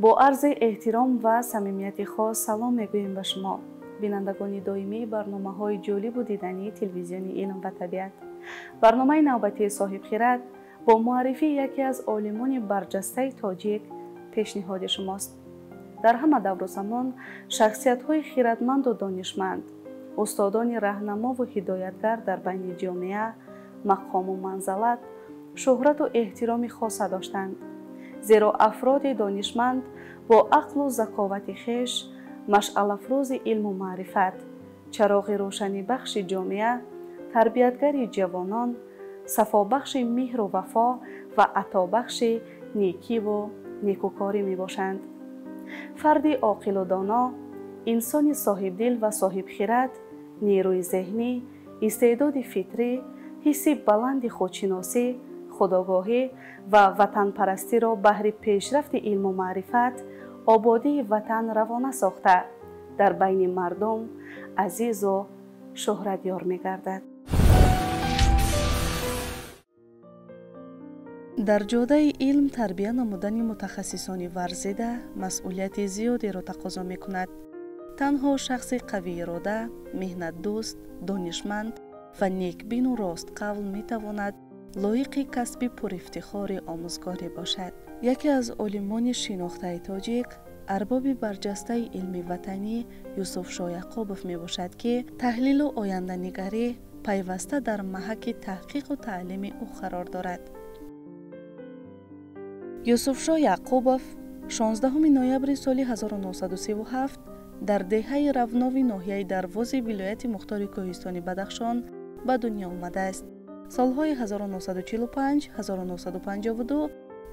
Бо арзи эҳтиром ва самимияти хос салом мегӯем ба шумо, бинандагони доимии барномаҳои ҷолибу дидании телевизиони илм ва табиат. Барномаи навбатии Соҳибхират бо муаррифии яке аз олимони барҷастаи тоҷик пешниҳоди шумост. Дар ҳама давру замон шахсиятҳои хиратманду донишманд, устодони раҳнамову ҳидоятгар дар байни ҷомеа мақому манзалат, шӯҳрату эҳтироми хоса доштанд. Зеро афроди донишманд бо ақлу заковати хеш машъалафрӯзи илму маърифат, чароғи рӯшанибахши ҷомеа, тарбиятгари ҷавонон, сафобахши меҳру вафо ва атобахши некиву некукорӣ мебошанд. Фарди оқилу доно, инсони соҳибдил ва соҳибхират, нерӯи зеҳнӣ, истеъдоди фитрӣ, ҳисси баланди худшиносӣ, худогоҳӣ ва ватанпарастиро баҳри пешрафти илму маърифат, ободии ватан равона сохта, дар байни мардум азизу шӯҳратёр мегардад. Дар ҷодаи илм тарбия намудани мутахассисони варзида масъулияти зиёдеро тақозо мекунад. Танҳо шахси қавиирода, меҳнатдӯст, донишманд ва некбину ростқавл метавонад лоиқи касби пурифтихори омӯзгорӣ бошад. Яке аз олимони шинохтаи тоҷик, арбоби барҷастаи илми ватанӣ Юсуфшо Яқубов мебошад, ки таҳлилу оянданигарӣ пайваста дар маҳаки таҳқиқу таълими ӯ қарор дорад. Юсуфшо Яқубов 16 ноябри соли 1937 дар деҳаи Равнови ноҳияи Дарвози вилояти Мухтори Кӯҳистони Бадахшон ба дунё омадааст. Солҳои 1945-1952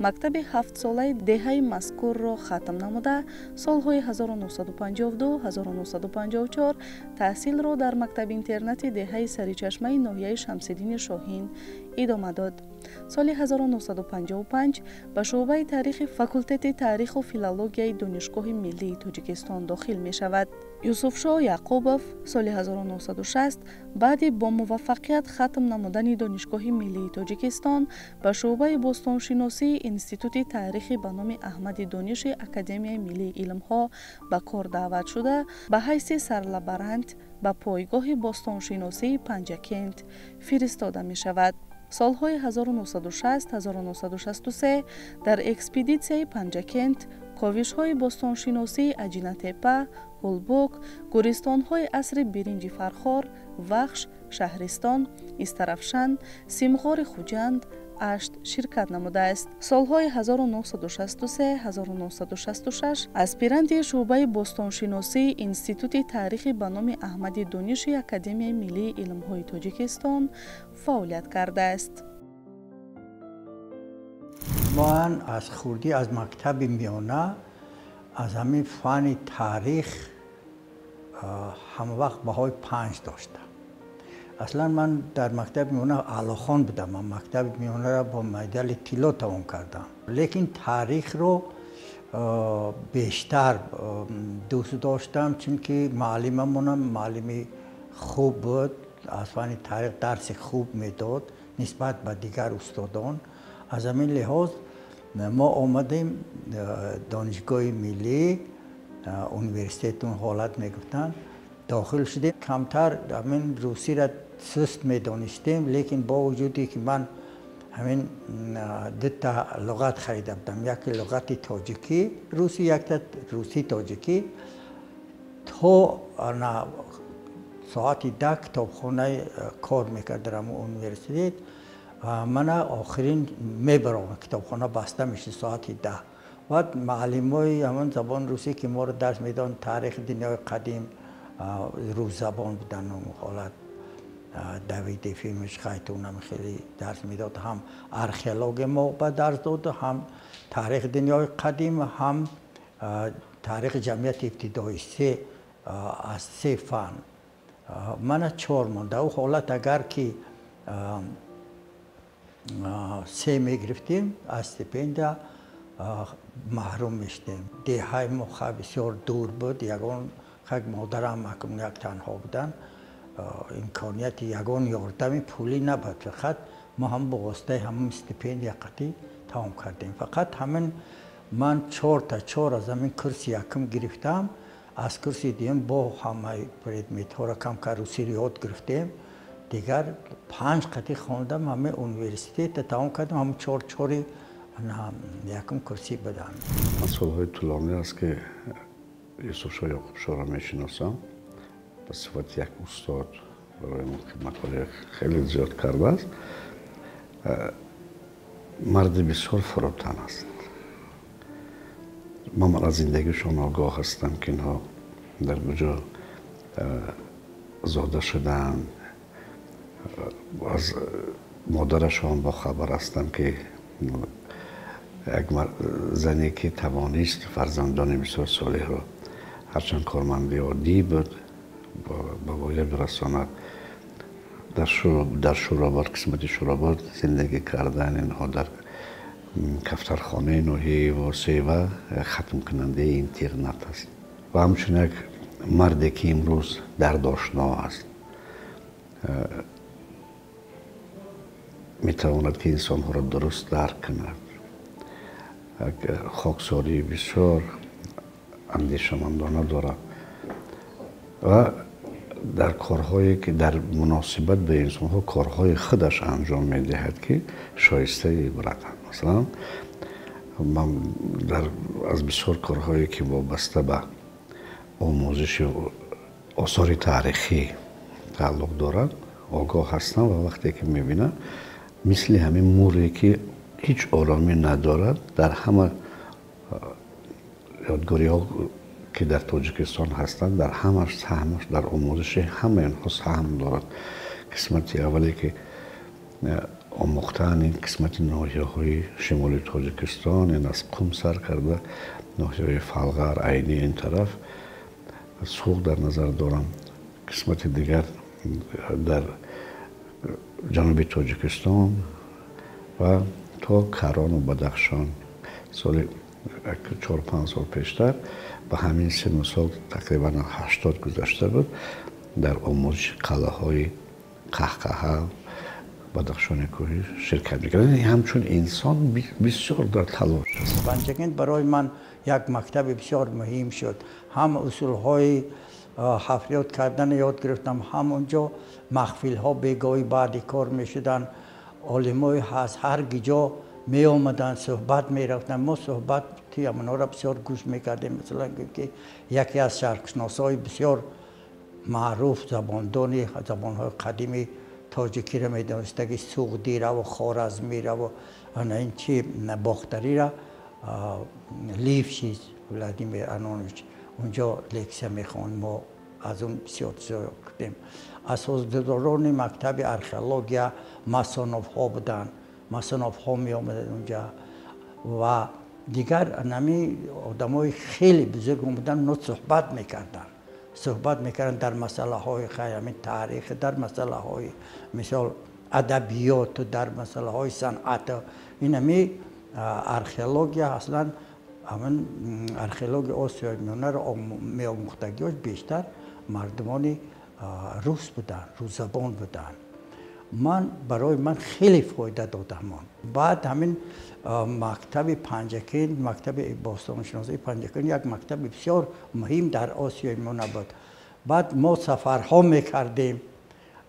мактаби ҳафтсолаи деҳаи мазкурро хатм намуда, солҳои 1952-1954 таҳсилро дар мактаби интернати деҳаи Саричашмаи ноҳияи Шамсиддини Шоҳин идома дод. Соли 1955 ба шӯъбаи таърихи факултети таъриху филологияи Донишгоҳи миллии Тоҷикистон дохил мешавад. Юсуфшо Яқубов соли 1960 баъди бо муваффақият хатм намудани Донишгоҳи миллии Тоҷикистон ба шӯъбаи бостоншиносии Институти таърихи ба номи Аҳмади Дониши Академияи миллии илмҳо ба кор даъват шуда, ба ҳайси сарлаборант ба пойгоҳи бостоншиносии Панҷакент фиристода мешавад. Солҳои 1960-1963 дар экспедитсияи Панҷакент ковишҳои бостоншиносии Аҷинатепа, Ҳулбук, гӯристонҳои асри биринҷи Фархор, Вахш, Шаҳристон, Истаравшан, Симғори Хуҷанд, Ашт ширкат намудааст. Солҳои 1963-1966 аспиранти шӯъбаи бостоншиносии Институти таърихи ба номи Аҳмади Дониши Академияи миллии илмҳои Тоҷикистон фаъолият кардааст. Ман аз хурдӣ аз мактаби миёна аз ҳамин фани таърих ҳамавақт баҳои 5 доштам. Аслан ман дар мактаби миёна аълохон будам. Ман мактаби миёнаро бо медали тилло тамом кардам. Лекин таърихро бештар дӯст доштам, чунки муаллимамонам муаллими хуб буд, аз фани таърих дарси хуб медод нисбат ба дигар устодон. Аз ҳамин лиҳоз мо омадем Донишгоҳи миллӣ, университет он ҳолат мегуфтанд, дохил шудем. Камтар ҳамин русиро суст медонистем, лекин бо вуҷуде ки ман ҳамин дута луғат харида будам, яке луғати тоҷикӣ русӣ, якта русӣ тоҷикӣ. То соати 10 китобхона кор мекард дар ҳамон университет. Мана охирин мебаромад, китобхона баста мешуд соати 10. Баъд муаллимои ҳамон забони русӣ ки моро дарс медоданд, таърихи дунёи қадим, русзабон буданд он ҳолат, Давид Ефимович Хайтунам хеле дарс медод, ҳам археология мо ба дарс дод, ҳам таърихи дунёи қадим, ҳам таърихи ҷамъияти ибтидоӣ, аз се фан. Мана 4 монда. Ӯ ҳолат агар ки 3 мегирифтем, аз стипендия маҳрум мешудем. Деҳаи мо бисёр дур буд, ягон хак модарам акнун як танҳо буданд, имконияти ягон ёрдами пулӣ набуд. Фақат мо ҳам бо воситаи ҳамон стипендия қатъӣ тамом кардем. Фақат ҳамин Ман 4 аз ҳамин курси якум гирифтам. Аз курси дуюм бо ҳамаи предметҳоро кам-кам русиро ёд гирифтем. Дигар 5 қатӣ хондам, ҳамаи университетро тамом кардам, ҳамон 4-4 якум курсӣ будам. Ман солҳои тӯлонӣ аст ки Юсуфшоҳ Ёқубшоҳро мешиносам. Ба сифати як устод барои мо хидматҳои хеле зиёд кардааст. Марди бисёр фурӯтан аст. Ман аз зиндагишон огоҳ ҳастам ки инҳо дар куҷо зода шуданд. Аз модарашон бохабар ҳастам ки як зане ки тавонист фарзандони бисёр солеҳро ҳарчанд корманди оддӣ буд ба воя бирасонад. Дар Шӯробод, қисмати Шӯробод зиндагӣ кардан, инҳо дар кафтархонаи ноҳияи Восева хатмкунандаи интернат аст ва ҳамчун як марде ки имрӯз дардошно аст, метавонад ки инсонҳоро дуруст дарк кунад. Як хоксории бисёр андешамандона дорад ва дар корҳое ки дар муносибат ба инсонҳо корҳои худаш анҷом медиҳад ки шоистаи ибратанд. Масалан, ман аз бисёр корҳое ки вобаста ба омӯзиши осори таърихӣ тааллуқ дорад огоҳ ҳастам ва вақте ки мебинам мисли ҳамин муре ки ҳеҷ оромӣ надорад, дар ҳама ёдгориҳо ки дар Тоҷикистон ҳастанд, дар ҳамаш саҳмаш дар омӯзиши ҳамаи инҳо саҳм дорад. Қисмати аввале ки омӯхтан ин қисмати ноҳияҳои шимоли Тоҷикистон, ин аз Қум сар карда ноҳияҳои Фалғар, Айнӣ ин тараф, Суғд дар назар дорам. Қисмати дигар дар ҷануби Тоҷикистон ва то Карону Бадахшон. Соли 4-5 сол пештар ба ҳамин синну сол тақрибан 80 гузашта буд, дар омӯзиши қалъаҳои Қаҳқаҳа, Бадахшони кӯҳӣ ширкат мекард. Ҳамчун инсон бисёр дар талош аст. Панҷакент барои ман як мактаби бисёр муҳим шуд. Ҳам усулҳои ҳафриёт кардан ёд гирифтам, ҳам онҷо маҳфилҳо бегоҳӣ баъди кор мешуданд. Олимои аз ҳар ҷо меомаданд, суҳбат мерафтанд. Мо суҳбати ҳамонҳоро бисёр гӯш мекардем. Масалан, ки яке аз шарқшиносҳои бисёр маъруф, забондони забонҳои қадими тоҷикиро медонистаги Суғдираву Хоразмираву ана ин чи Бохтарира Лившиц Владимир Анонович унҷо лексия мехонд. Мо аз он бисёр зиёд кардем. Асосгузорони мактаби археология масоновҳо буданд. Масоновҳо меомаданд унҷа ва дигар нами одамои хеле бузург омаданд, но суҳбат мекарданд. Суҳбат мекарданд дар масъалаҳои ҳамин таърих, дар масъалаҳои мисол адабиёт, дар масъалаҳои санъат. Ин ҳами археология аслан ҳамин археологияи Осиёи Миёнаро меомӯхтагиҳош бештар мардумони рус буданд, русзабон буданд. Ман барои ман хеле фоида дод ҳамон. Баъд ҳамин мактаби Панҷакент, мактаби бостоншиносии Панҷакент як мактаби бисёр муҳим дар Осиёи Миёна буд. Баъд мо сафарҳо мекардем,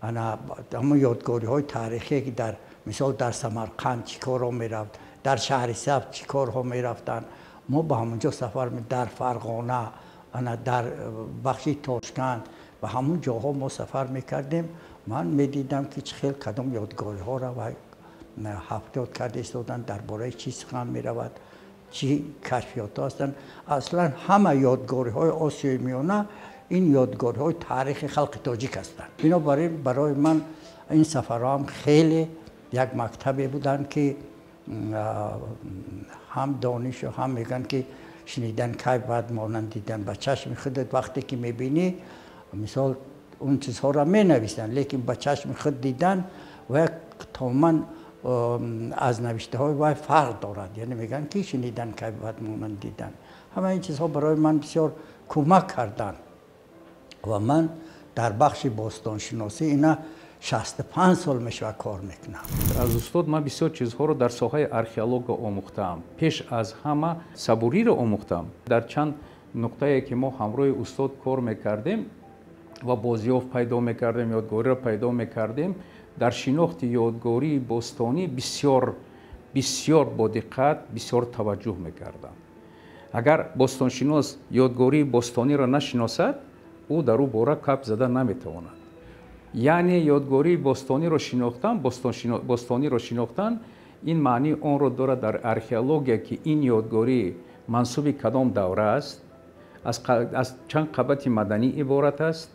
ҳамон ёдгориҳои таърихие ки дар мисол дар Самарқанд чӣ корҳо мерафт, дар Шаҳрисабз чӣ корҳо мерафтанд. Мо ба ҳамонҷо сафар, дар Фарғона, ана дар бахши Тошканд, ба ҳамон ҷоҳо мо сафар мекардем. Ман медидам ки чӣ хел кадом ёдгориҳоро ҳафриёт карда истоданд, дар бораи чӣ сухан меравад, чӣ кашфиётҳо ҳастанд. Аслан ҳама ёдгориҳои Осиёи Миёна ин ёдгориҳои таърихи халқи тоҷик ҳастанд. Бинобар ин барои ман ин сафарҳо ҳам хеле як мактабе буданд ки ҳам донишу ҳам мегӯянд ки шунидан кай баъд монанд дидан ба чашми худат вақте ки мебинӣ, мисол он чизҳоро менависанд, лекин ба чашми худ дидан ва як тамоман аз навиштаҳои вай фарқ дорад. Яъне мегӯянд ки шунидан кай баъд монанд дидан. Ҳама ин чизҳо барои ман бисёр кӯмак карданд ва ман дар бахши бостоншиносӣ ина 65 сол мешавад кор мекунам. Аз устод ман бисёр чизҳоро дар соҳаи археология омӯхтаам. Пеш аз ҳама сабуриро омӯхтам. Дар чанд нуқтае ки мо ҳамроҳи устод кор мекардем ва бозёфт пайдо мекардем, ёдгориро пайдо мекардем, дар шинохти ёдгории бостонӣ бисёр бисёр бодиққат, бисёр таваҷҷӯҳ мекардам. Агар бостоншинос ёдгории бостониро нашиносад, ӯ дар ӯ бора кап зада наметавонад. Яъне ёдгории бостониро шинохтан, бостониро шинохтан ин маънии онро дорад дар археология, ки ин ёдгорӣ мансуби кадом давра аст, аз чанд қабати маданӣ иборат аст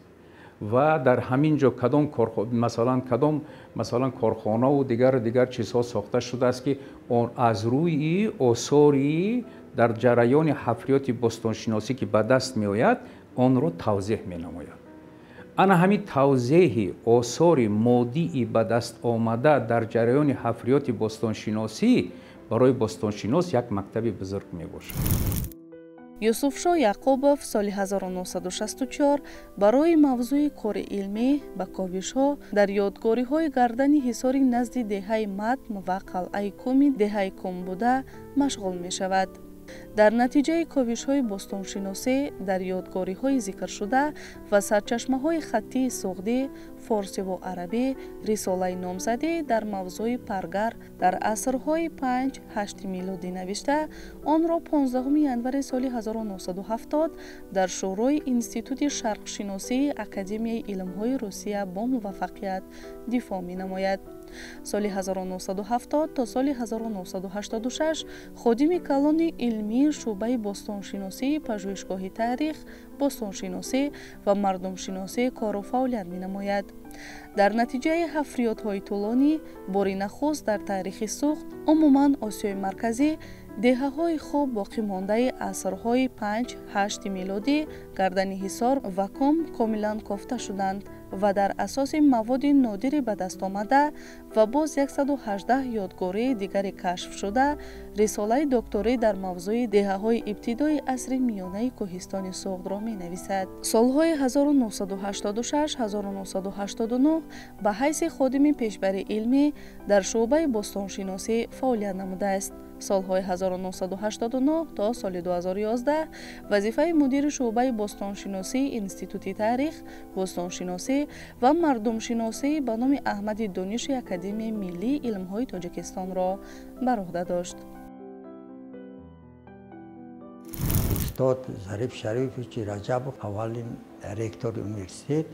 ва дар ҳамин ҷо кадом масалан кадом масалан корхонаву дигару дигар чизҳо сохта шудааст, ки он аз рӯи осори дар ҷараёни ҳафриёти бостоншиносӣ ки ба даст меояд, онро тавзеҳ менамояд. Ана ҳамин тавзеҳи осори моддии ба даст омада дар ҷараёни ҳафриёти бостоншиносӣ барои бостоншинос як мактаби бузург мебошад. Юсуфшо Яқубов соли 1964 барои мавзӯи кори илмӣ ба ковишҳо дар ёдгориҳои гардани ҳисори назди деҳаи Матм ва қалъаи Куми деҳаи Кум буда машғул мешавад. Дар натиҷаи ковишҳои бостоншиносӣ дар ёдгориҳои зикршуда ва сарчашмаҳои хаттии суғдӣ, форсиву арабӣ рисолаи номзадӣ дар мавзӯи паргар дар асрҳои 5-8 милодӣ навишта, онро 15 январи соли 1970 дар Шӯрои Институти шарқшиносии Академияи илмҳои Русия бо муваффақият дифоъ менамояд. Соли 1970 то соли 1986 ходими калони илмии шӯъбаи бостоншиносии пажӯҳишгоҳи таърих, бостоншиносӣ ва мардумшиносӣ кору фаъолият менамояд. Дар натиҷаи ҳафриётҳои тӯлонӣ бори нахуст дар таърихи Суғд, умуман Осиёи Марказӣ, деҳаҳои хоб боқимондаи асрҳои 5-8 милодӣ гардани ҳисор ва Кум комилан кофта шуданд ва дар асоси маводи нодири ба даст омада ва боз 118 ёдгории дигари кашфшуда рисолаи докторӣ дар мавзӯи деҳаҳои ибтидои асри миёнаи кӯҳистони Суғдро менависад. Солҳои 1986-1989 ба ҳайси ходими пешбари илмӣ дар шӯъбаи бостоншиносӣ фаъолият намудааст. Солҳои 1989 то соли 2011 вазифаи мудири шӯъбаи бостоншиносии Институти таърих, бостоншиносӣ ва мардумшиносӣ ба номи Аҳмади Дониши Академияи миллии илмҳои Тоҷикистонро бар уҳда дошт. Устод Зариф Шарифович Раҷабов, аввалин ректори университет,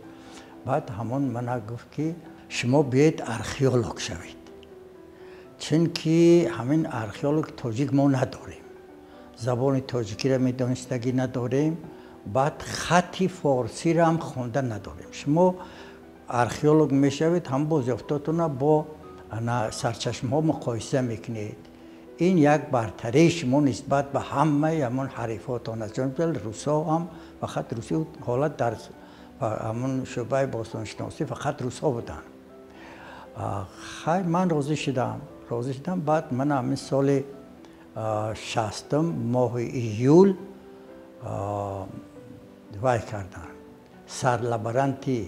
баъд ҳамон мана гуфт, ки шумо биёед археолог шавед, чунки ҳамин археолог тоҷик мо надорем, забони тоҷикиро медонистагӣ надорем, баъд хатти форсиро ҳам хонда надорем. Шумо археолог мешавед, ҳам бозёфтотона бо сарчашмаҳо муқоиса мекунед. Ин як бартарии шумо нисбат ба ҳамаи ҳамон ҳарифотон аст. Чун русҳо ҳам фақат русӣ ҳолат дар ҳамон шӯъбаи бостоншиносӣ фақат русҳо буданд. Хай, ман розӣ шудам. Баъд ман ҳамин соли 60 моҳи июл вай кардам. Сарлаборанти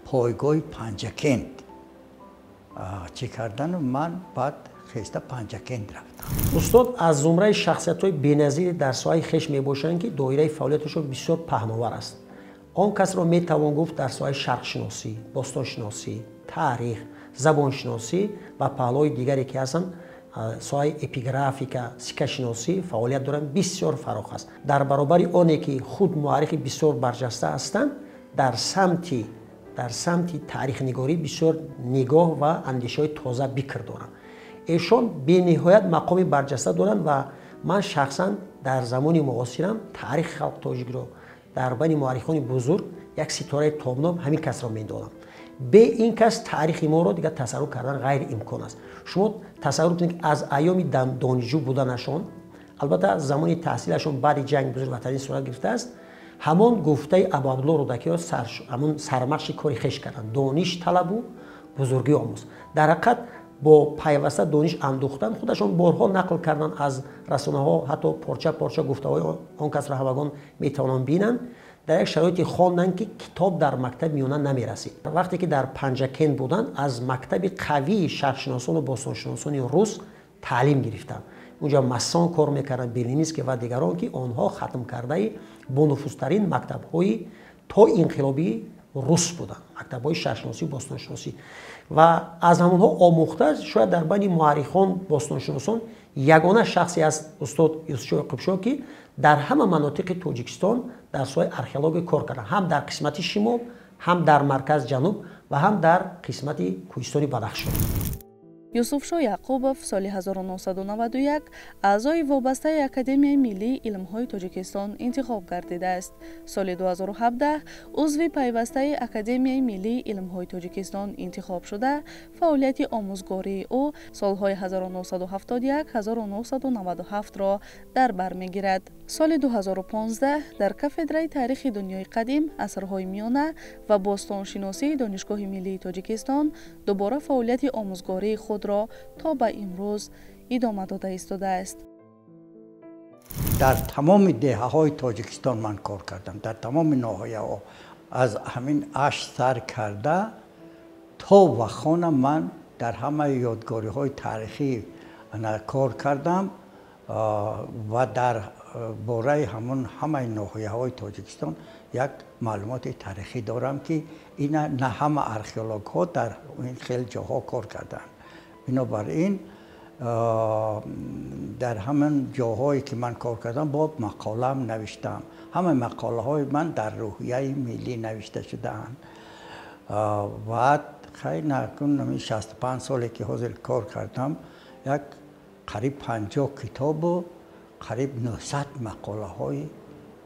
пойгоҳи Панҷакент чӣ кардану ман баъд хеста Панҷакент рафтам. Устод аз зумраи шахсиятҳои беназири дар соҳаи хеш мебошанд, ки доираи фаъолияташон бисёр паҳновар аст. Он касро метавон гуфт дар соҳаи шарқшиносӣ, бостоншиносӣ, таърих, забоншиносӣ ва паҳлӯҳои дигаре ки ҳастанд, соҳаи эпиграфика, сиккашиносӣ фаъолият доранд, бисёр фарох аст. Дар баробари оне ки худ муаррихи бисёр барҷаста ҳастанд, дар самти таърихнигорӣ бисёр нигоҳ ва андешаҳои тоза бикр доранд. Эшон бениҳоят мақоми барҷаста доранд ва ман шахсан дар замони муосирам таърихи халқ тоҷикро дар байни муаррихони бузург як ситораи тобноб ҳамин касро медонам. Бе ин кас таърихи моро дигар тасаввур кардан ғайриимкон аст. Шумо тасаввур кунед, ки аз айёми донишҷӯ буданашон, албатта замони таҳсилашон баъди ҷанги бузурги ватанӣ сурат гирифтааст, ҳамон гуфтаи Абуабдулло Рӯдакиро ҳамон сармақши кори хеш карданд. Дониш талабу бузургӣ омӯз. Дар ҳақиқат бо пайваста дониш андӯхтан худашон борҳо нақл карданд аз расонаҳо, ҳатто порча порча гуфтаҳои он касро ҳамагон метавонанд бинанд. Дар як шароите хонданд, ки китоб дар мактаби миёна намерасид. Вақте ки дар Панҷакент буданд, аз мактаби қавии шарқшиносону бостоншиносони рус таълим гирифтанд. Унҷа массон кор мекарданд, Белинский ва дигарон, ки онҳо хатмкардаи бонуфузтарин мактабҳои то инқилобии рус буданд, мактабҳои шарқшиносӣ, бостоншиносӣ. Ва аз ҳамонҳо омӯхта, шояд дар байни муаррихон, бостоншиносон ягона шахсе аст устод Юсуфшо Ёқубшо, ки дар ҳама манотиқи Тоҷикистон дар соҳаи археология кор карданд, ҳам дар қисмати шимол, ҳам дар марказ ҷануб ва ҳам дар қисмати кӯҳистони Бадахшон. Юсуфшо Яқубов соли 1991 аъзои вобастаи Академияи миллии илмҳои Тоҷикистон интихоб гардидааст. Соли 2017 узви пайвастаи Академияи миллии илмҳои Тоҷикистон интихоб шуда, фаъолияти омӯзгории ӯ солҳои 1971-1997-ро дар бар мегирад. Соли 2015 дар кафедраи таърихи дунёи қадим, асрҳои миёна ва бостоншиносии Донишгоҳи миллии Тоҷикистон дубора фаъолияти омӯзгории худро то ба имрӯз идома дода истодааст. Дар тамоми деҳаҳои Тоҷикистон ман кор кардам, дар тамоми ноҳияҳо, аз ҳамин Ашт сар карда то Вахона ман дар ҳамаи ёдгориҳои таърихӣ кор кардам ва дар бораи ҳамон ҳамаи ноҳияҳои Тоҷикистон як маълумоти таърихӣ дорам, ки ина на ҳама археологҳо дар ин хел ҷоҳо кор карданд. Бинобар ин дар ҳамон ҷоҳое ки ман кор кардам, бо мақолаам навиштам. Ҳамаи мақолаҳои ман дар рӯҳияи миллӣ навишта шудаанд. Баъд хайр, накун 65 соле ки ҳозир кор кардам, як қариб 50 китобу қариб 900 мақолаҳои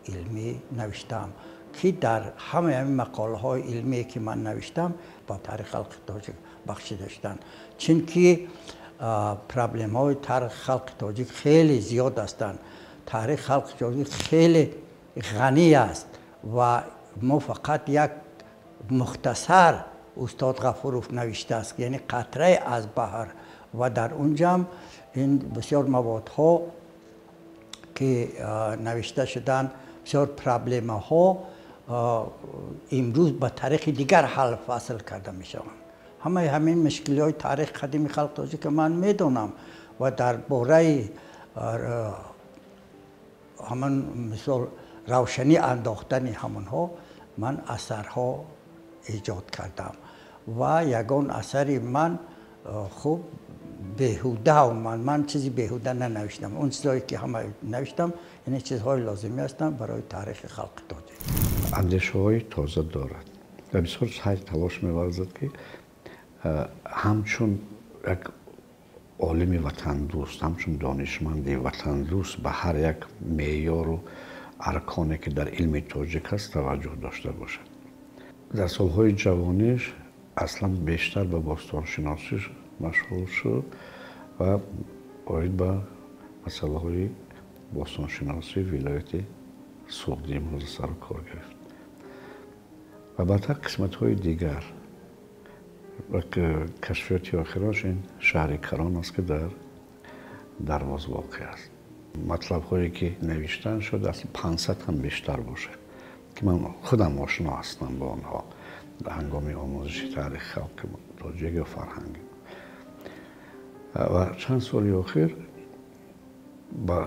илмӣ навиштам, ки дар ҳамаи ҳамин мақолаҳои илмие ки ман навиштам, ба таърихи халқи тоҷик бахшида шуданд. Чунки проблемаҳои таърихи халқи тоҷик хеле зиёд ҳастанд. Таърихи халқи тоҷик хеле ғанӣ аст ва мо фақат як мухтасар устод Ғафуров навиштааст, яъне қатрае аз баҳр, ва дар унҷам ин бисёр маводҳо ки навишта шуданд, бисёр проблемаҳо имрӯз ба тариқи дигар ҳал фасл карда мешаванд. Ҳамаи ҳамин мушкилиҳои таърихи қадими халқи тоҷика ман медонам ва дар бораи ҳамон мисол равшанӣ андохтани ҳамонҳо ман асарҳо эҷод кардам ва ягон асари ман хуб беҳуда ман чизи беҳуда нанавиштам. Он чизҳое ки ҳама навиштам, ин чизҳои лозимӣ ҳастанд барои таърихи халқи тоҷик. Андешаҳои тоза дорад ва бисёр саъй талош меварзад, ки ҳамчун як олими ватандӯст, ҳамчун донишманди ватандӯст ба ҳар як меъёру арконе ки дар илми тоҷик аст таваҷҷӯҳ дошта бошад. Дар солҳои ҷавониш аслан бештар ба бостоншиносӣ машғул шуд ва оид ба масъалаҳои бостоншиносии вилояти Суғди имрӯза сару кор гирифт ва баъдтар қисматҳои дигар. Кашфиёти охирош ин шаҳри Карон аст, ки дар Дарвоз воқеъ аст. Матлабҳое ки навиштан шуд, аз 500 ҳам бештар бошад, ки ман худам ошно ҳастам бо онҳо дар ҳангоми омӯзиши таърихи халқи тоҷик ё фарҳанги. Ва чанд соли охир ба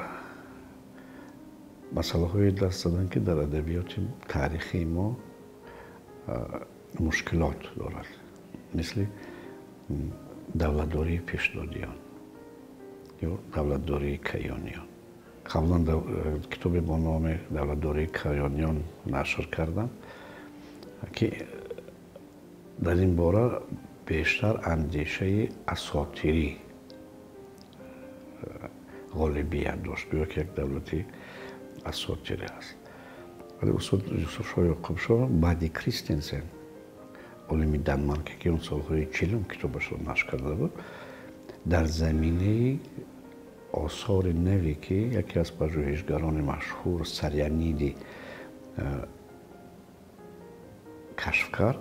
масъалаҳое даст заданд, ки дар адабиёти таърихии мо мушкилот дорад, мисли давлатдории пешдодиён ё давлатдории каёниён. Қаблан китобе бо номи давлатдории каёниён нашр кардам, ки дар ин бора бештар андешаи асотирӣ ғолибият дошт, гӯё ки як давлати асотирӣ аст. Вале устод Юсуфшо Ёқубшо баъди Кристенсен, олими Данмарке, ки он солҳои 40-ум китобашро нашр карда буд, дар заминаи осори наве, ки яке аз пажӯҳишгарони машҳур Саряниди кашф кард,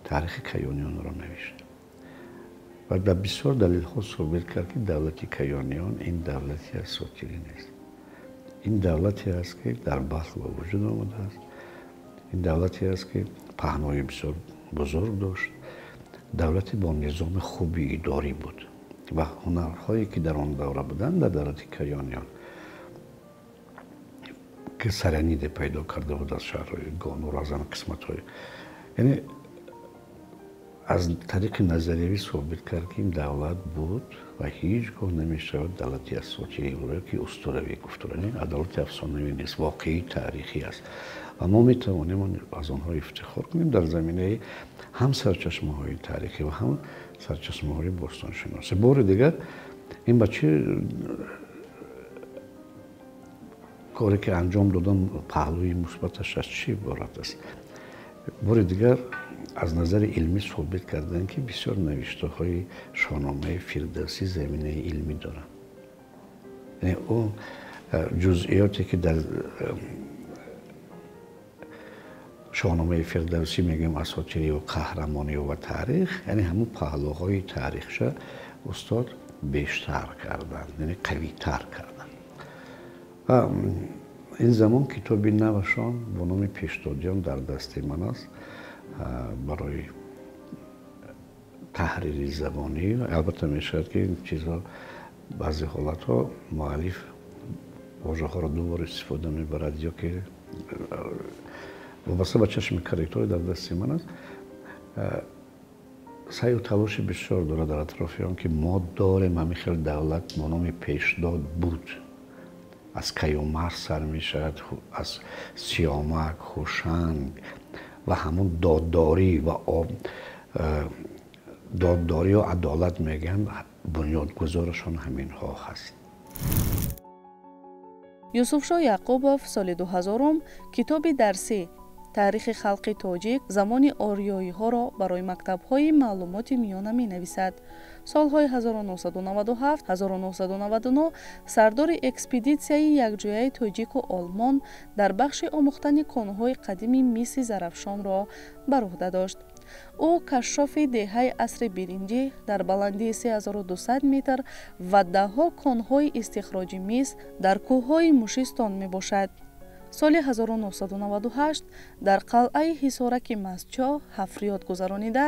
таърихи каёниёнро навишт ва дар бисёр далелҳо собит кард, ки давлати каёниён ин давлати асотирӣ нест, ин давлате аст, ки дар Балх ба вуҷуд омадааст. Ин давлате аст, ки паҳнои бисёр бузург дошт, давлате бо низоми хуби идорӣ буд ва ҳунарҳое, ки дар он давра буданд, дар давлати Каёниён, ки Сараниде пайдо карда буд аз шаҳрҳои Гонур, аз ҳама қисматҳои, яъне аз тариқи назариявӣ собит кард, ки ин давлат буд ва ҳеҷ гоҳ намешавад давлати асотирӣ ки устуравӣ гуфтура, давлати афсонавӣ нест, воқеии таърихӣ аст ва мо метавонем аз онҳо ифтихор кунем дар заминаи ҳам сарчашмаҳои таърихӣ ва ҳам сарчашмаҳои бостоншиносӣ. Бори дигар, ин ба чӣ коре, ки анҷом додам, паҳлӯи мусбаташ аз чӣ иборат аст? Бори дигар аз назари илмӣ собит карданд, ки бисёр навиштаҳои Шоҳномаи Фирдавсӣ заминаи илмӣ доранд. Яъне ӯ ҷузъиёте, ки дар Шоҳномаи Фирдавсӣ мегӯем, асотирию қаҳрамонию ва таърих, яъне ҳамун паҳлӯҳои таърихша устод бештар карданд, яъне қавитар карданд. Ва ин замон китоби навашон бо номи Пешдодиён дар дасти ман аст барои таҳрири забонӣ. Албатта, мешавад, ки ин чизҳо баъзе ҳолатҳо муаллиф вожаҳоро ду бор истифода мебарад ё ки вобаста ба чашми корректори дар дасти ман аст, саъю талоши бисёр дорад дар атрофи он, ки мо дорем ҳамин хел давлат бо номи Пешдод буд, аз Каюмарс сар мешавад, аз Сиёмак, Ҳушанг ва ҳамун доддорӣ ва доддорию адолат мегӯянд, бунёдгузорашон ҳаминҳо ҳаст. Юсуфшоҳ Яқубов соли 2000 китоби дарсӣ «Таърихи халқи тоҷик замони ориёиҳоро» барои мактабҳои маълумоти миёна менависад. Солҳои 1997-1999 сардори экспедитсияи якҷояи тоҷику олмон дар бахши омӯхтани конҳои қадими миси Зарафшонро бар уҳда дошт. Ӯ кашшофи деҳаи асри биринҷӣ дар баландии 3200 метр ва даҳҳо конҳои истихроҷи мис дар кӯҳҳои Мушистон мебошад. Соли 1998 дар қалъаи Ҳисораки Мастчоҳ ҳафриёт гузаронида,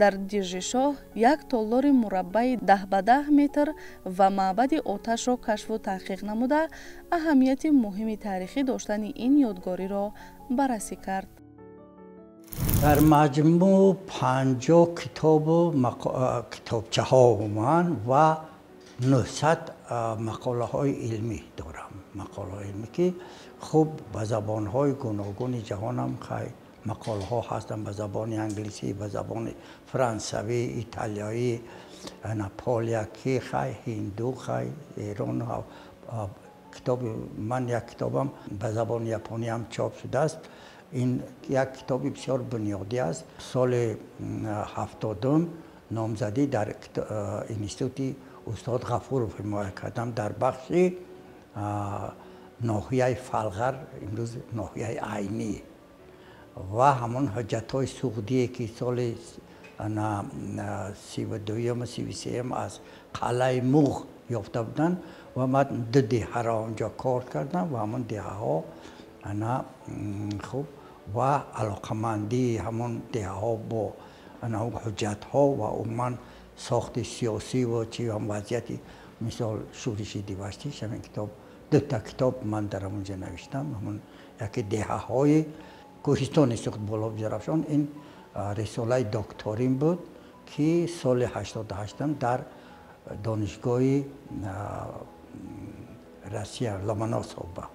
дар Диржишоҳ як толлори мураббаи 10 ба 10 метр ва маъбади оташро кашфу таҳқиқ намуда, аҳамияти муҳими таърихӣ доштани ин ёдгориро баррасӣ кард. Дар маҷмӯъ 50 китобу китобчаҳо ман ва 900 мақолаҳои илмӣ дорам, мақолаҳои илмӣ, ки хуб ба забонҳои гуногуни ҷаҳонам хай мақолаҳо ҳастанд: ба забони англисӣ, ба забони франсавӣ, италиёӣ, поляки, хай ҳинду, хай эрон. Китоби ман, як китобам ба забони япониам чоп шудааст. Ин як китоби бисёр бунёдӣ аст. Соли 70-ум номзадӣ дар институти устод Ғафуров ҳимоя кардам дар бахши ноҳияи Фалғар, имрӯз ноҳияи Айнӣ, ва ҳамон ҳуҷҷатҳои суғдие, ки соли 32-юму 33-юм аз қалъаи Муғ ёфта буданд, ва ман ду деҳаро онҷо кор кардам ва ҳамон деҳаҳо ана хуб ва алоқамандии ҳамон деҳаҳо бо ҳуҷҷатҳо ва умуман сохти сиёсӣ ва чи ҳам вазъияти, мисол, шӯриши Диваштич. Ҳамин китоб, дута китоб ман дар ҳамонҷо навиштам. Ҳамон яке «Деҳаҳои кӯҳистони Суғд боло Зарафшон», ин рисолаи докторим буд, ки соли 88-ам дар донишгоҳи Россия Ломоносова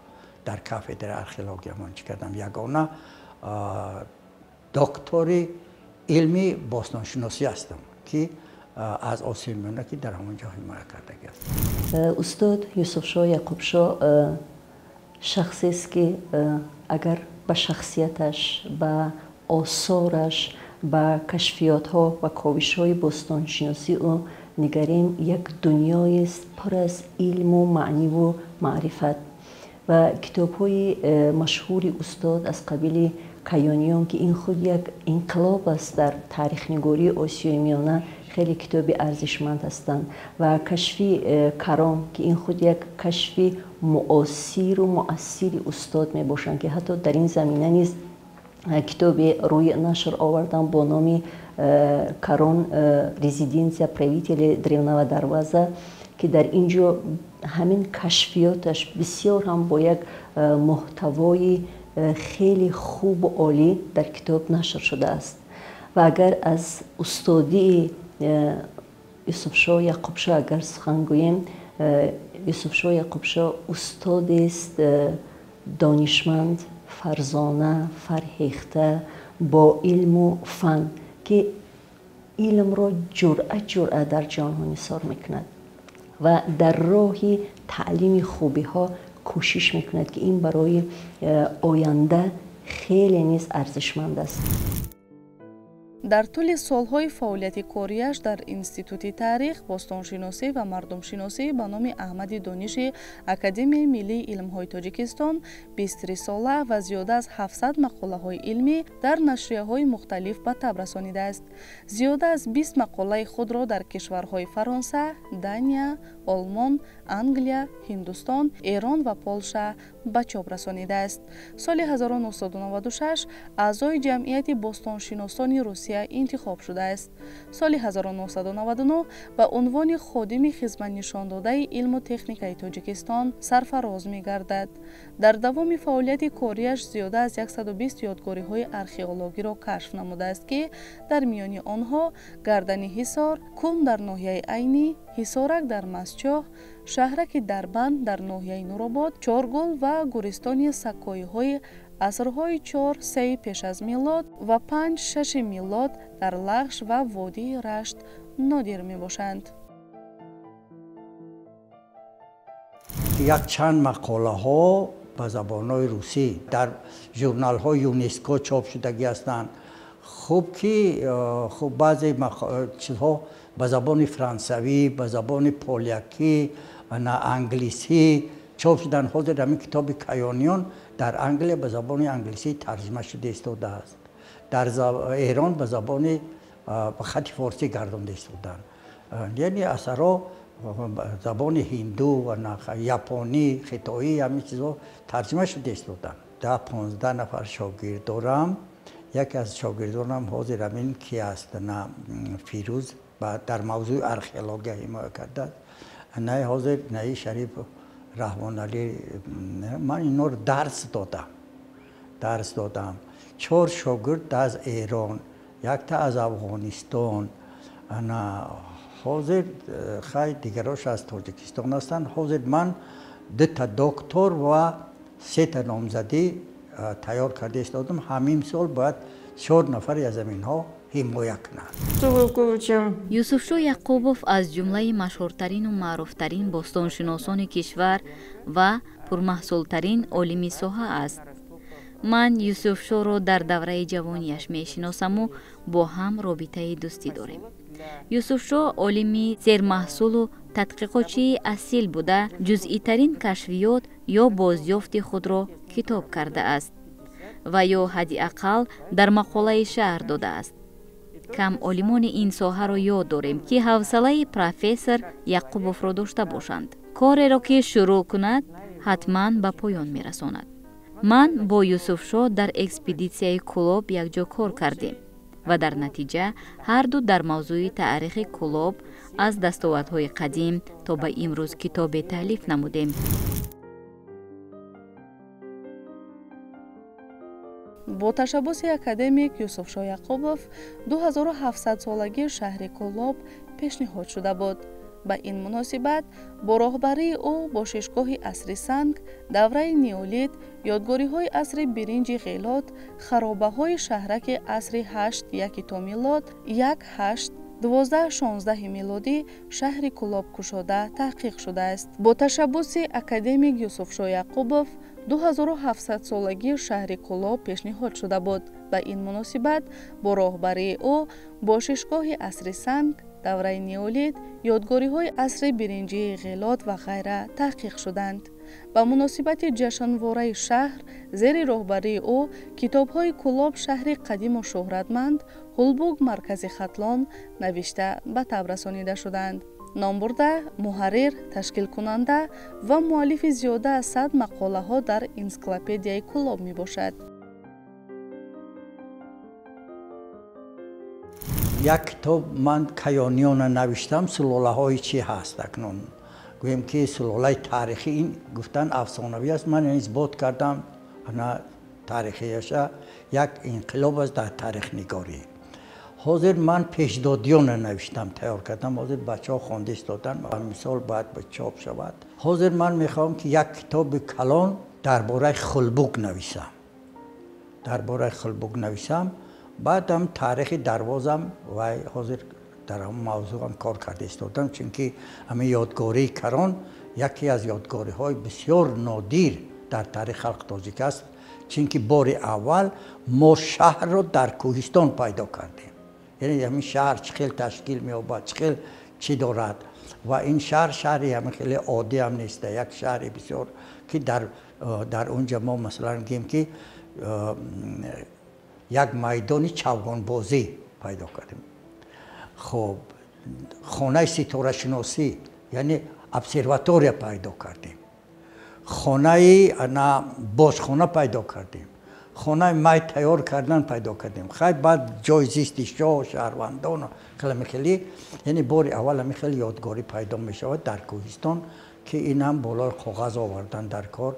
дар кафедраи археология ман чӣ кардам. Ягона доктори илми бостоншиносӣ ҳастам, ки аз Осиёи Миёна, ки дар ҳамон ҷо ҳимоя кардагӣ аст. Устод Юсуфшоҳ Яқубшоҳ шахсест, ки агар ба шахсияташ, ба осораш, ба кашфиётҳо ва ковишҳои бостоншиносии ӯ нигарем, як дунёест пур аз илму маъниву маърифат. Ва китобҳои машҳури устод аз қабили «Каёниён», ки ин худ як инқилоб аст дар таърихнигории Осиёи Миёна, хеле китоби арзишманд ҳастанд, ва «Кашфи Каром», ки ин худ як кашфи муосиру муассири устод мебошанд, ки ҳатто дар ин замина низ Китобе рӯи нашр овардам бо номи Карон, резиденция правителей древнего Дарваза, ки дар ин ҷо ҳамин кашфиёташ бисёр ҳам бо як муҳтавои хеле хубу олӣ дар китоб нашр шудааст. Ва агар аз устодии Юсуфшоҳ Яқубшоҳ агар сухан гӯем, Юсуфшоҳ Яқубшоҳ устодест донишманд, фарзона, фарҳехта, бо илму фан, ки илмро ҷуръат ҷуръат дар ҷонҳо нисор мекунад ва дар роҳи таълими хубиҳо кӯшиш мекунад, ки ин барои оянда хеле низ арзишманд аст. Дар тӯли солҳои фаъолияти кориаш дар Институти таърих, бостоншиносӣ ва мардумшиносӣ ба номи Аҳмади Дониши Академияи миллии илмҳои Тоҷикистон 23 сола ва зиёда аз 700 мақолаҳои илмӣ дар нашрияҳои мухталиф ба таб расонидааст. Зиёда аз 20 мақолаи худро дар кишварҳои Фаронса, Дания, Олмон, Англия, Ҳиндустон, Эрон ва Полша ба чоп расонидааст. Соли 1996 аъзои ҷамъияти бостоншиносони Русия интихоб шудааст. Соли 1999 ба унвони ходими хизматнишондодаи илму техникаи Тоҷикистон сарфароз мегардад. Дар давоми фаъолияти кориаш зиёда аз 120 ёдгориҳои археологиро кашф намудааст, ки дар миёни онҳо Гардани Ҳисор, Кум дар ноҳияи Айнӣ, Ҳисорак дар Мастчоҳ, шаҳраки Дарбанд дар ноҳияи Нуробод, Чоргул ва гӯристони саккоиҳои асрҳои 4-3 пеш аз милод ва 5-6 милод дар Лахш ва водии Рашт нодир мебошанд. Якчанд мақолаҳо ба забонҳои русӣ дар журналҳои ЮНЕСКО чоп шудагӣ ҳастанд. Хуб ки хуб баъзе чизҳо ба забони франсавӣ, ба забони полякӣ, англисӣ чоп шуданд. Ҳозир ҳамин китоби Каёниён дар Англия ба забони англисӣ тарҷима шуда истодааст. Дар Эрон ба забони ба хати форсӣ гардонда истоданд. Яъне асарҳо забони ҳинду ва японӣ, хитоӣ ҳамин чизҳо тарҷима шуда истоданд. 10-15 нафар шогирд дорам. Яке аз шогирдонам ҳозир ҳамин ки аст, на Фирӯз, дар мавзӯи археология ҳимоя кардааст. На ҳозир наи Шариф Раҳмоналӣ. Ман инҳоро дарс додам. 4 шогирд аз Эрон, якта аз Афғонистон. Ҳозир хай дигарош аз Тоҷикистон ҳастанд. Ҳозир ман 2 доктор ва 3 номзадӣ тайёр карда истодам. Ҳамин сол бояд 4 нафари аз ҳаминҳо ҳимоя кунанд. Юсуфшоҳ Яқубов аз ҷумлаи машҳуртарину маъруфтарин бостоншиносони кишвар ва пурмаҳсултарин олими соҳа аст. Ман Юсуфшоҳро дар давраи ҷавонияш мешиносаму бо ҳам робитаи дӯстӣ дорем. Юсуфшоҳ олими сермаҳсулу тадқиқотчии асил буда, ҷузъитарин кашфиёт ё бозёфти худро китоб кардааст ва ё ҳадди ақал дар мақолаи шаҳр додааст. Кам олимони ин соҳаро ёд дорем, ки ҳавсалаи профессор Яқубовро дошта бошанд. Кореро ки шурӯъ кунад, ҳатман ба поён мерасонад. Ман бо Юсуфшоҳ дар экспедитсияи Кӯлоб якҷо кор кардем ва дар натиҷа ҳарду дар мавзӯи таърихи Кӯлоб аз дастовардҳои қадим то ба имрӯз китобе таълиф намудем. Бо ташаббуси академик Юсуфшоҳ Яқубов 2700-солагии шаҳри Кӯлоб пешниҳод шуда буд. Ба ин муносибат бо роҳбарии ӯ бошишгоҳи асри санг, давраи неолит, ёдгориҳои асри биринҷи ғелот, харобаҳои шаҳраки асри 8-1 то милод, 1-8, 12-16 милодӣ шаҳри Кӯлоб кушода таҳқиқ шудааст. Бо ташаббуси академик Юсуфшоҳ Яқубов 2700-солагии шаҳри Кӯлоб пешниҳод шуда буд. Ба ин муносибат бо роҳбарии ӯ бошишгоҳи асри санг, давраи неолит, ёдгориҳои асри биринҷии ғелот ва ғайра таҳқиқ шуданд. Ба муносибати ҷашнвораи шаҳр зери роҳбарии ӯ китобҳои Кӯлоб шаҳри қадиму шӯҳратманд, Ҳулбук маркази Хатлон навишта ба таб расонида шуданд. Номбурда муҳаррир, ташкилкунанда ва муаллифи зиёда аз 100 мақолаҳо дар энсиклопедияи Кӯлоб мебошад. Як китоб ман Каёниёна навиштам, сулолаҳои чӣ ҳаст акнун. Гӯем ки сулолаи таърихӣ ин гуфтан афсонавӣ аст. Ман исбот кардам ана таърихияша як инқилоб аст дар таърихнигорӣ. Ҳозир ман пешдодиёна навиштам, тайёр кардам. Ҳозир бачаҳо хонда истодан, мисол бояд ба чоп шавад. Ҳозир ман мехоҳам ки як китоби калон дар бораи Хулбук нависам. Дар бораи Хулбук нависам. Баъдам таърихи Дарвозам ва ҳозир дар ҳамон мавзӯъам кор карда истодам, чунки ҳамин ёдгории Карон яке аз ёдгориҳои бисёр нодир дар таърихи халқи тоҷик аст, чунки бори аввал мо шаҳрро дар кӯҳистон пайдо кардем. Яъне ҳамин шаҳр чӣ хел ташкил меёбад, чӣ хел чӣ дорад ва ин шаҳр шаҳри ҳамин хеле оддӣ ҳам нест, як шаҳри бисёр ки дар онҷа мо масалан гӯем ки як майдони чавгонбозӣ пайдо кардем. Хоб, хонаи ситорашиносӣ, яъне обсерватория пайдо кардем. Хонаи ана бозхона пайдо кардем. Хонаи май тайёр кардан пайдо кардем. Хай баъд ҷои зисти шоҳ, шаҳрвандон, хеле хеле, яъне бори аввал ҳамин хеле ёдгорӣ пайдо мешавад дар кӯҳистон, ки ин ҳам болои коғаз овардан дар кор.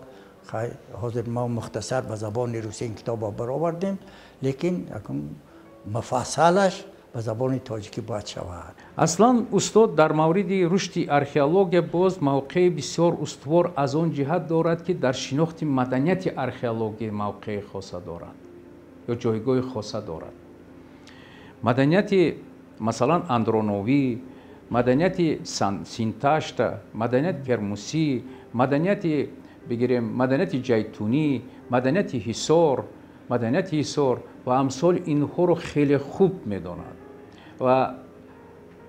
Хай ҳозир мо мухтасар ба забони русӣ ин китобро баровардем, лекин муфассалаш ба забони тоҷикӣ бояд шавад. Аслан устод дар мавриди рушди археология боз мавқеи бисёр устувор аз он ҷиҳат дорад, ки дар шинохти маданияти археология мавқеи хоса дорад ё ҷойгоҳи хоса дорад. Маданияти масалан андроновӣ, маданияти Синташта, маданияти Кермусӣ, маданияти бигирем маданияти Ҷайтунӣ, маданияти Ҳисор, маданияти Ҳисор ва амсоли инҳоро хеле хуб медонад. Ва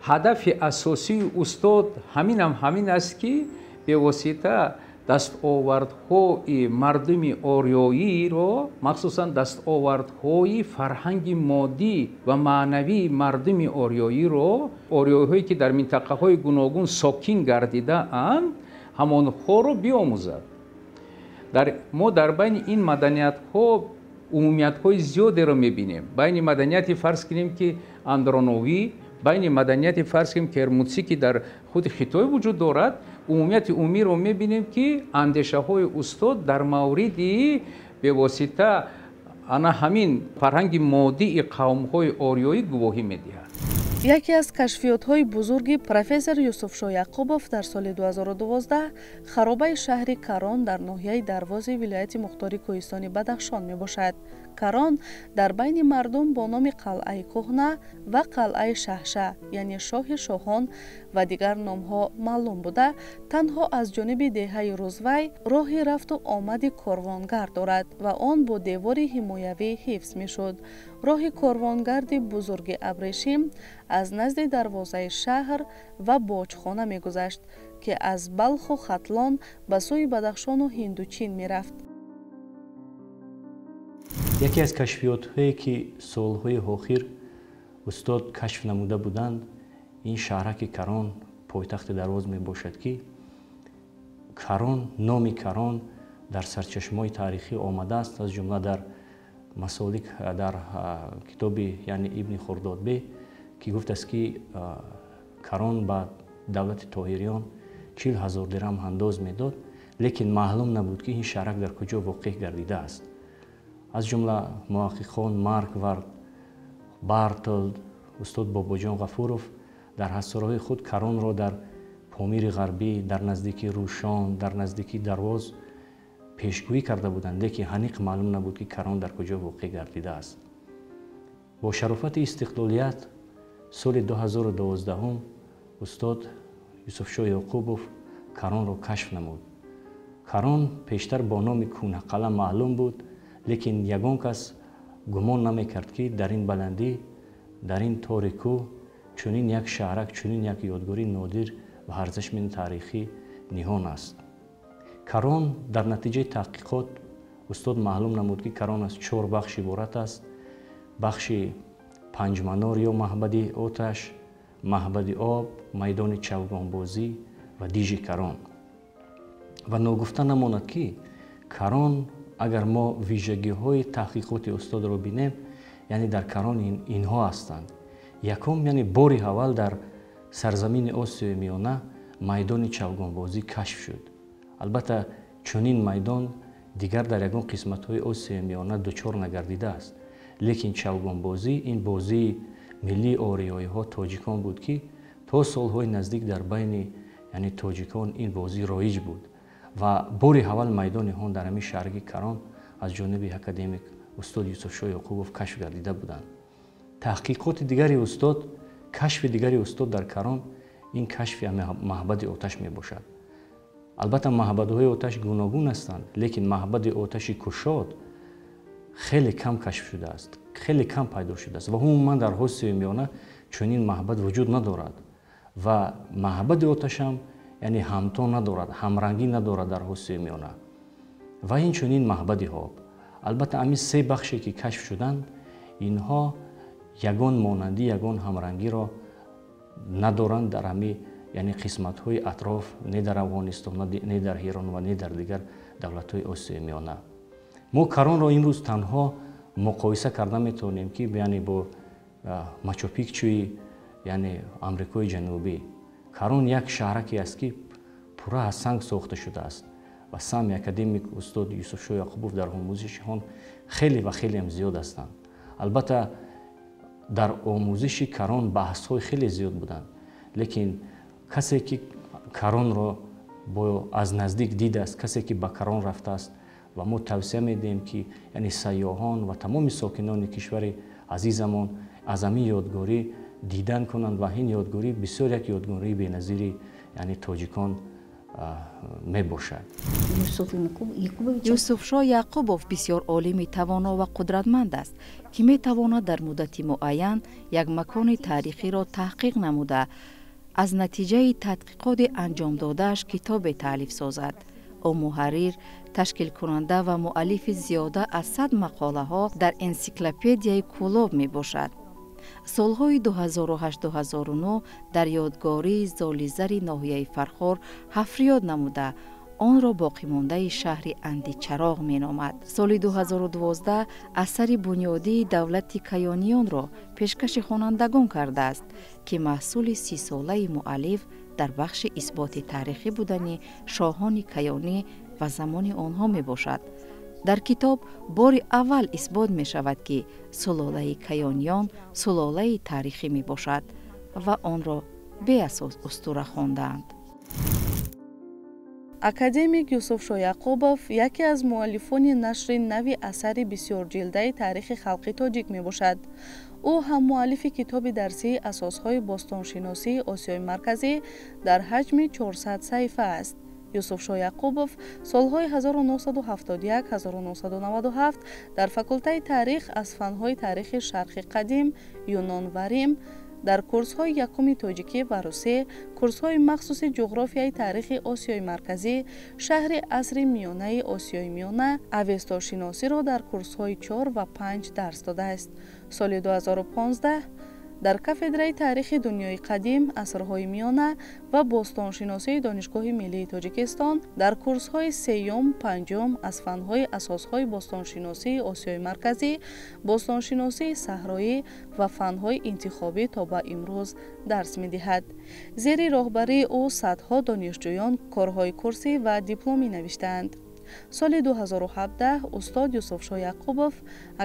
ҳадафи асосии устод ҳаминам ҳамин аст, ки бевосита дастовардҳои мардуми ориёиро, махсусан дастовардҳои фарҳанги моддӣ ва маънавии мардуми ориёиро, ориёиҳое ки дар минтақаҳои гуногун сокин гардидаанд, ҳамонҳоро биомӯзад. Мо дар байни ин маданиятҳо умумиятҳои зиёдеро мебинем. Байни маданияти фарз кунем ки андроновӣ, байни маданияти фарз кунем Кермутсӣ, ки дар худи Хитой вуҷуд дорад, умумияти умумиро мебинем, ки андешаҳои устод дар мавриди бевосита ана ҳамин фарҳанги моддии қавмҳои ориёӣ гувоҳӣ медиҳад. Яке аз кашфиётҳои бузурги профессор Юсуфшо Яқубов дар соли 2012 харобаи шаҳри Карон дар ноҳияи Дарвози вилояти мухтори кӯҳистони Бадахшон мебошад. Карон дар байни мардум бо номи қалъаи кӯҳна ва қалъаи Шаҳша, яъне шоҳи шоҳон ва дигар номҳо маълум буда, танҳо аз ҷониби деҳаи Рӯзвай роҳи рафту омади корвонгард дорад ва он бо девори ҳимоявӣ ҳифз мешуд. Роҳи корвонгарди бузурги абрешим аз назди дарвозаи шаҳр ва боҷхона мегузашт, ки аз Балху Хатлон ба сӯи Бадахшону Ҳиндучин мерафт. Яке аз кашфиётҳое ки солҳои охир устод кашф намуда буданд, ин шаҳраки Карон, пойтахти Дарвоз мебошад, ки Карон, номи Карон дар сарчашмаҳои таърихӣ омадааст, аз ҷумла дар масолик, дар китоби яъне Ибни Хурдодбе, ки гуфтааст ки Карон ба давлати Тоҳириён 40 000 дирам ҳандоз медод, лекин маълум набуд ки ин шаҳрак дар куҷо воқеъ гардидааст. Аз ҷумла муҳаққиқон Марквард, Бартолд, устод Бобоҷон Ғафуров дар ҳасораҳои худ Каронро дар Помири Ғарбӣ, дар наздикии Рӯшон, дар наздикии Дарвоз пешгӯӣ карда буданд, лекин ҳаниқ маълум набуд ки Карон дар куҷо воқеъ гардидааст. Бо шарофати истиқлолият соли 2012 устод Юсуфшо Яқубов Каронро кашф намуд. Карон пештар бо номи Кӯнақала маълум буд, лекин ягон кас гумон намекард, ки дар ин баландӣ, дар ин тори кӯҳ чунин як шаҳрак, чунин як ёдгории нодир ва арзишманди таърихӣ ниҳон аст. Карон дар натиҷаи таҳқиқот устод маълум намуд, ки Карон аз 4 бахш иборат аст. Бахши панҷманор ё маҳбади оташ, маҳбади об, майдони чавгонбозӣ ва дижи Карон. Ва ногуфта намонад, ки Карон, агар мо вижагиҳои таҳқиқоти устодро бинем, яъне дар Карон инҳо ҳастанд. Якум, яъне бори аввал дар сарзамини Осиёи Миёна майдони чавгонбозӣ кашф шуд. Албатта, чунин майдон дигар дар ягон қисматҳои Осиёи Миёна дучор нагардидааст. Лекин чавгонбозӣ ин бозии миллии ориёиҳо, тоҷикон буд, ки то солҳои наздик дар байни, яъне тоҷикон, ин бозӣ роиҷ буд ва бори аввал майдони он дар ҳамин шаҳраки Карон аз ҷониби академик устод Юсуфшоҳ Ёқубов кашф гардида буданд. Таҳқиқоти дигари устод, кашфи дигари устод дар Карон ин кашфи маҳбади оташ мебошад. Албатта, маҳбадҳои оташ гуногун ҳастанд, лекин маҳбади оташи кушод хеле кам кашф шудааст, хеле кам пайдо шудааст ва умуман дар Осиёи Миёна чунин маҳбад вуҷуд надорад ва маҳбади оташам, яъне ҳамто надорад, ҳамрангӣ надорад дар Осиёи Миёна. Ва инчунин маҳбади об. Албатта, ҳамин се бахше ки кашф шуданд, инҳо ягон монандӣ, ягон ҳамрангиро надоранд дар ҳамин, яъне қисматҳои атроф, не дар Афғонистон, не дар Ҳирон ва не дар дигар давлатҳои Осиёи Миёна. Мо Каронро имрӯз танҳо муқоиса карда метавонем, ки яъне бо Мачупикчуи, яъне Амрикои Ҷанубӣ. Карон як шаҳраке аст, ки пурра аз санг сохта шудааст ва саҳми академик устод Юсуфшоҳ Яқубов дар омӯзиши он хеле ва хелеам зиёд ҳастанд. Албатта, дар омӯзиши Карон баҳсҳои хеле зиёд буданд, лекин касе ки Каронро аз наздик дидааст, касе ки ба Карон рафтааст, ва мо тавсия медиҳем, ки яъне сайёҳон ва тамоми сокинони кишвари азизамон аз ҳамин ёдгорӣ дидан кунанд ва ин ёдгорӣ бисёр як ёдгории беназири, яъне тоҷикон мебошад. Юсуфшоҳ Яқубов бисёр олими тавоно ва қудратманд аст, ки метавонад дар муддати муайян як макони таърихиро таҳқиқ намуда, аз натиҷаи тадқиқоти анҷомдодааш китобе таълиф созад. Ӯ муҳаррир, ташкилкунанда ва муаллифи зиёда аз 100 мақолаҳо дар энсиклопедияи Кӯлоб мебошад. Солҳои 2008-2009 дар ёдгории Золизари ноҳияи Фархор ҳафриёт намуда, онро боқимондаи шаҳри Андичароғ меномад. Соли 2012 асари бунёдии давлати Каёниёнро пешкаши хонандагон кардааст, ки маҳсули 30-солаи муаллиф дар бахши исботи таърихӣ будани шоҳони каёнӣ ва замони онҳо мебошад. Дар китоб бори аввал исбот мешавад, ки сулолаи Каёниён сулолаи таърихӣ мебошад ва онро беасос устура хондаанд. Академик Юсуфшоҳ Яқубов яке аз муаллифони нашри нави асари бисёрҷилдаи таърихи халқи тоҷик мебошад. Ӯ ҳаммуаллифи китоби дарсии асосҳои бостоншиносии Осиёи Марказӣ дар ҳаҷми 400 саҳифа аст. Юсуфшоҳ Яқубов солҳои 1971-1997 дар факултаи таърих аз фанҳои таърихи Шарқи Қадим, Юнон ва Рим, дар курсҳои якуми тоҷикӣ ва русӣ, курсҳои махсуси ҷуғрофияи таърихи Осиёи Марказӣ, шаҳри асри миёнаи Осиёи Миёна, авестошиносиро дар курсҳои 4 ва 5 дарс додааст. Соли 2015 дар кафедраи таърихи дунёи қадим, асрҳои миёна ва бостоншиносии Донишгоҳи миллии Тоҷикистон дар курсҳои сеюм, панҷум аз фанҳои асосҳои бостоншиносии Осиёи Марказӣ, бостоншиносии саҳроӣ ва фанҳои интихобӣ то ба имрӯз дарс медиҳад. Зери роҳбарии ӯ садҳо донишҷӯён корҳои курсӣ ва дипломӣ навиштаанд. Соли 2017 устод Юсуфшоҳ Яқубов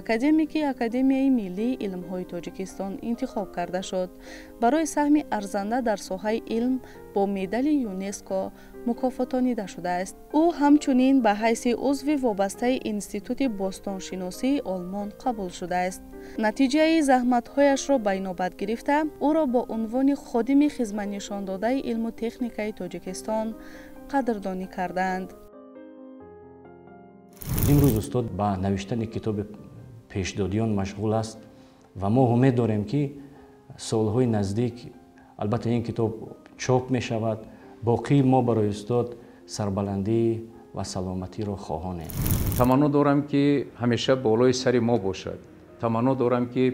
академики Академияи миллии илмҳои Тоҷикистон интихоб карда шуд. Барои саҳми арзанда дар соҳаи илм бо медали ЮНЕСКО мукофотонида шудааст. Ӯ ҳамчунин ба ҳайси узви вобастаи Институти бостоншиносии Олмон қабул шудааст. Натиҷаи заҳматҳояшро ба инобат гирифта, ӯро бо унвони ходими хизматнишондодаи илму техникаи Тоҷикистон қадрдонӣ кардаанд. Имрӯз устод ба навиштани китоби пешдодиён машғул аст ва мо умед дорем, ки солҳои наздик, албатта, ин китоб чоп мешавад. Боқӣ мо барои устод сарбаландӣ ва саломатиро хоҳонем. Таманно дорам, ки ҳамеша болои сари мо бошад. Таманно дорам, ки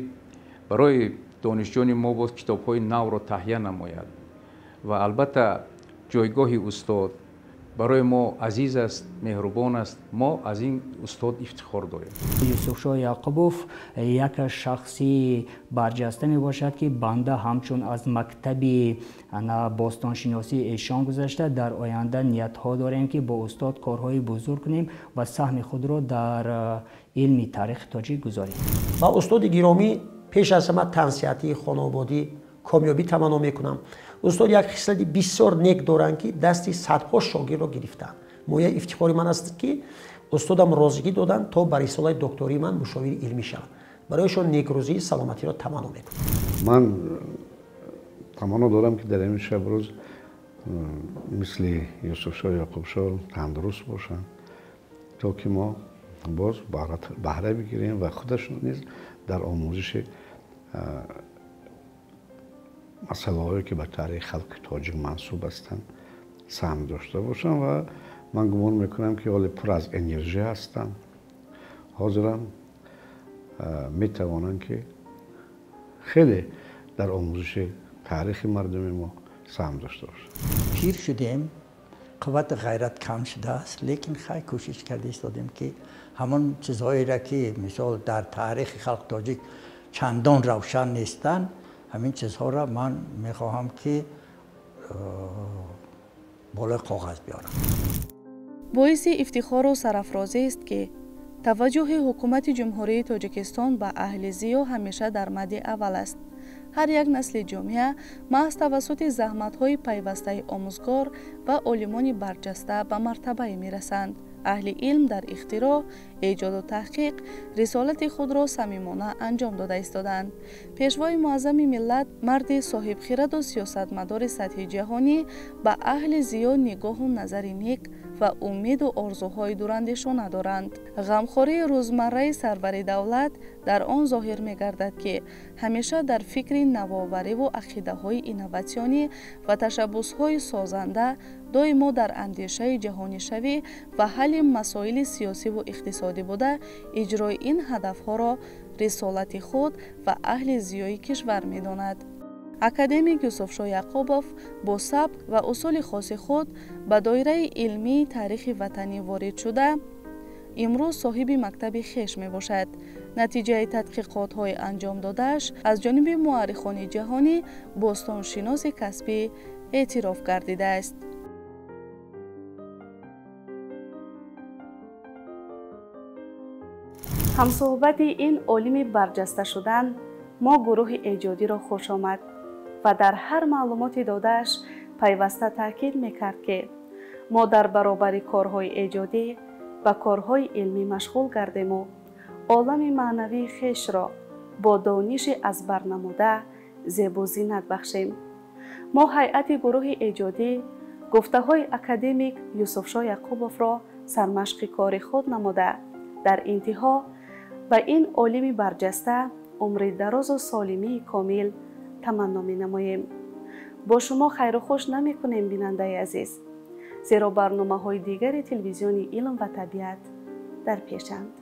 барои донишҷӯёни мо боз китобҳои навро таҳия намояд ва албатта ҷойгоҳи устод Барои мо азиз аст, меҳрубон аст. Мо аз ин устод ифтихор дорем. Юсуфшоҳ Яқубов як шахси барҷаста мебошад, ки банда ҳамчун аз мактаби бостоншиносии эшон гузашта, дар оянда ниятҳо дорем, ки бо устод корҳои бузург кунем ва саҳми худро дар илми таърихи тоҷик гузорем. Ба устоди гиромӣ пеш аз ҳама тансиҳатии хонаводӣ комёбӣ таманно мекунам. Устод як хислати бисёр нек доранд, ки дасти садҳо шогирдро гирифтанд. Мояи ифтихори ман аст, ки устодам розигӣ доданд, то ба рисолаи доктории ман мушовири илмӣ шаванд. Барояшон некрӯзии саломатиро таманно мекунам. Ман таманно дорам, ки дар ҳамин шабрӯз мисли Юсуфшоҳ Яқубшоҳ тандуруст бошанд, то ки мо боз баҳра бигирем ва худашон низ дар омӯзиши масъалаҳое, ки ба таърихи халқи тоҷик мансуб ҳастанд, саҳм дошта бошанд. Ва ман гумон мекунам, ки ҳоле пур аз энержия ҳастанд, ҳозирам метавонанд, ки хеле дар омӯзиши таърихи мардуми мо саҳм дошта бошанд. Пир шудем, қуввати ғайрат кам шудааст, лекин хай кӯшиш карда истодем, ки ҳамон чизҳоеро, ки мисол дар таърихи халқ тоҷик чандон равшан нестанд, ҳамин чизҳоро ман мехоҳам, ки болои коғаз биёрам. Боиси ифтихору сарафрозист, ки таваҷҷӯҳи ҳукумати Ҷумҳурии Тоҷикистон ба аҳли зиё ҳамеша дар мадди аввал аст. Ҳар як насли ҷомеа маҳз тавассути заҳматҳои пайвастаи омӯзгор ва олимони барҷаста ба мартабае мерасанд. Аҳли илм дар ихтироъ, эҷоду таҳқиқ рисолати худро самимона анҷом дода истодаанд. Пешвои муаззами миллат, марди соҳибхираду сиёсатмадори сатҳи ҷаҳонӣ, ба аҳли зиё нигоҳу назари нек ва умеду орзуҳои дурандешона доранд. Ғамхории рӯзмарраи сарвари давлат дар он зоҳир мегардад, ки ҳамеша дар фикри навовариву ақидаҳои инноватсионӣ ва ташаббусҳои созанда, доимо дар андешаи ҷаҳонишавӣ ва ҳалли масоили сиёсиву иқтисодӣ буда, иҷрои ин ҳадафҳоро рисолати худ ва аҳли зиёи кишвар медонад. Академик Юсуфшоҳ Яқубов бо сабк ва усули хоси худ ба доираи илмии таърихи ватанӣ ворид шуда, имрӯз соҳиби мактаби хеш мебошад. Натиҷаи тадқиқотҳои анҷом додааш аз ҷониби муаррихони ҷаҳонӣ бостоншиноси касбӣ эътироф гардидааст. Ҳамсӯҳбати ин олими барҷаста шудан мо гурӯҳи эҷодиро хуш омад ва дар ҳар маълумоти додааш пайваста таъкид мекард, ки мо дар баробари корҳои эҷодӣ ба корҳои илмӣ машғул гардему олами маънавии хешро бо дониши аз бар намуда зебу зинат бахшем. Мо ҳайати гурӯҳи эҷодӣ гуфтаҳои академик Юсуфшоҳ Яқубовро сармашқи кори худ намуда, дар интиҳо ба ин олими барҷаста умри дарозу солимии комил таманно менамоем. Бо шумо хайру хуш намекунем, бинандаи азиз, зеро барномаҳои дигари телевизиони илм ва табиат дар пешанд.